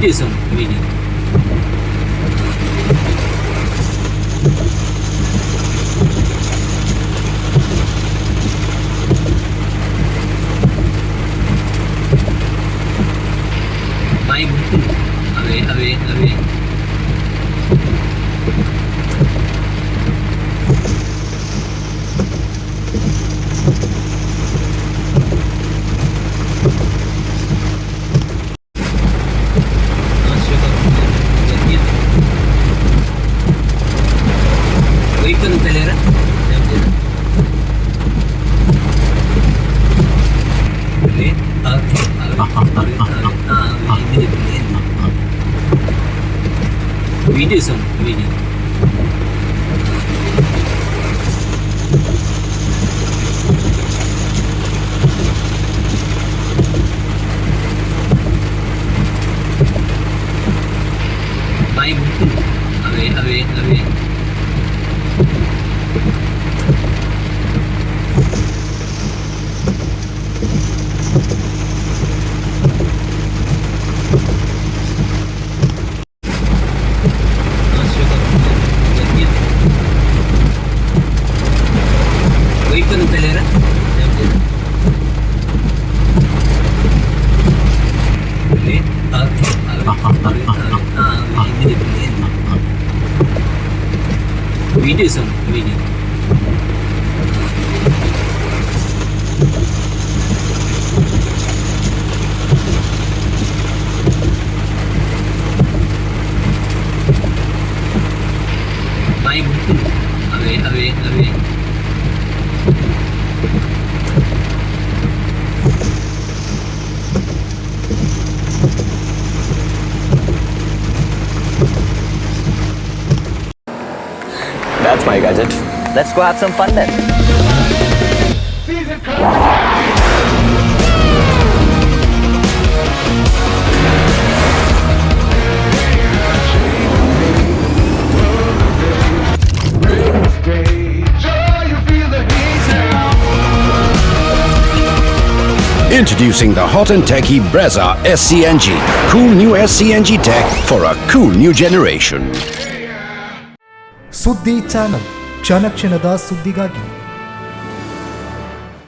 Videos ಉಂಟು video. ಬಾಯಿ ಬಿಡ್ತೀನಿ ಅವೇ ಅವೇ ಅವೇ. Vehicle తెలియరా? Videos video. ಬಾಯಿ ಬಿಡ್ತೀನಿ ಅವೇ ಅವೇ ಅವೇ. ವೆಹಿಕಲ್ తెలియరా? Videos ಉಂಟು ವಿಡಿಯೋ. ಬಾಯಿ ಬಿಡ್ತೀನಿ ಅವೇ ಅವೇ ಅವೇ. That's my gadget. Let's go have some fun then. Introducing the hot and techy Brezza SCNG. Cool new SCNG tech for a cool new generation. ಸುದ್ದಿ ಚಾನಲ್, ಕ್ಷಣ ಕ್ಷಣದ ಸುದ್ದಿಗಾಗಿ.